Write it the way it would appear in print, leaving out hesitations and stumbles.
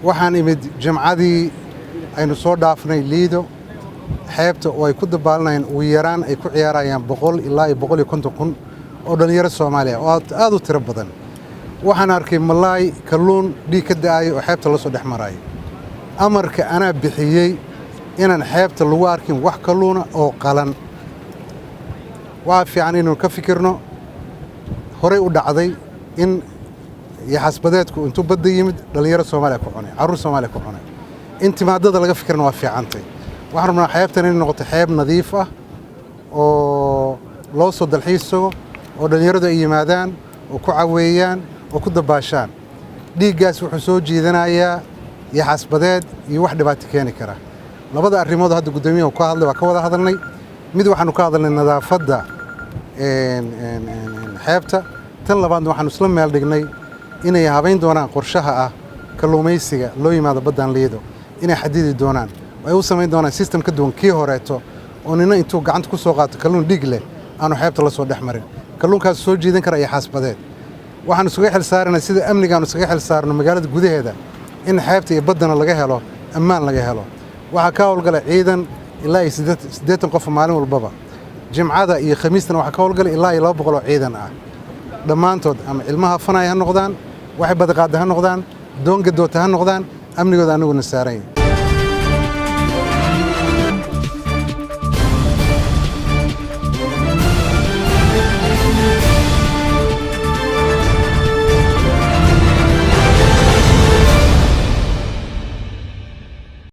Waxaan imid Jimcadii aynu soo dhaafnay Liido xeebta oo ay ku dabaalanayaan, ugu yaraan ay ku ciyaarayaan 100 ilaa iyo 150,000 oo dhallinyaro Soomaaliya oo aad u tiro badan. Waxaan arkay malaay, kalluun dhiig ka da'ayo oo xeebta la soo dhex maraayo. Amarka anaa bixiyey inaan xeebta lagu arkin wax kalluuna oo qalan. Waxaa fiican inaynu ka fikirno. Horey u dhacday in yaxaasbadeedku intuu badda yimid dhallinyaro Soomaaliya ku cunay, carruur Soomaaliya ku cunay. In timaadada laga fikirna waa fiicantay. Waxaan rabnaa xeebtan inay noqoto xeeb nadiif ah oo loo soo dalxiis tago, oo dhallinyaradu ay yimaadaan oo ku caweeyaan oo ku dabaashaan. Dhiiggaas wuxuu soo jiidanayaa yaxaasbadeed iyo wax dhibaato keeni kara. Labada arrimood hadda guddoomiyahu ka hadlay waa ka wada hadalnay. Mid waxaanu ka hadalnay nadaafadda xeebta. Tan labaadna waxaanu isla meel dhignay inay habayn doonaan qorshaha ah kalluumaysiga loo yimaado baddan Liido, inay xadidi doonaan oo ay u samayn doonaan system ka duwan kii horeeto, oo nina intuu gacanta ku soo qaato kalluun dhiig leh aanu xeebta la soo dhex marin. Kalluunkaas soo jiidan kara yaxaasbadeed. Waxaanu isuga xil saarana sida amnigaanu iskaga xil saarno magaalada gudaheeda, in xeebta iyo baddana laga helo ammaan laga helo. Waxaa ka howlgala ciidan ilaa iyo 80 qof maalin walbaba. Jimcada iyo Khamiistana waxaa ka howlgala ilaa iyo 200 oo ciidan ah dhammaantood, ama ilmaha fanaya ha noqdaan, waxay badaqaada ha noqdaan, doon gadoota ha noqdaan, amnigooda anaguna saaran yahay.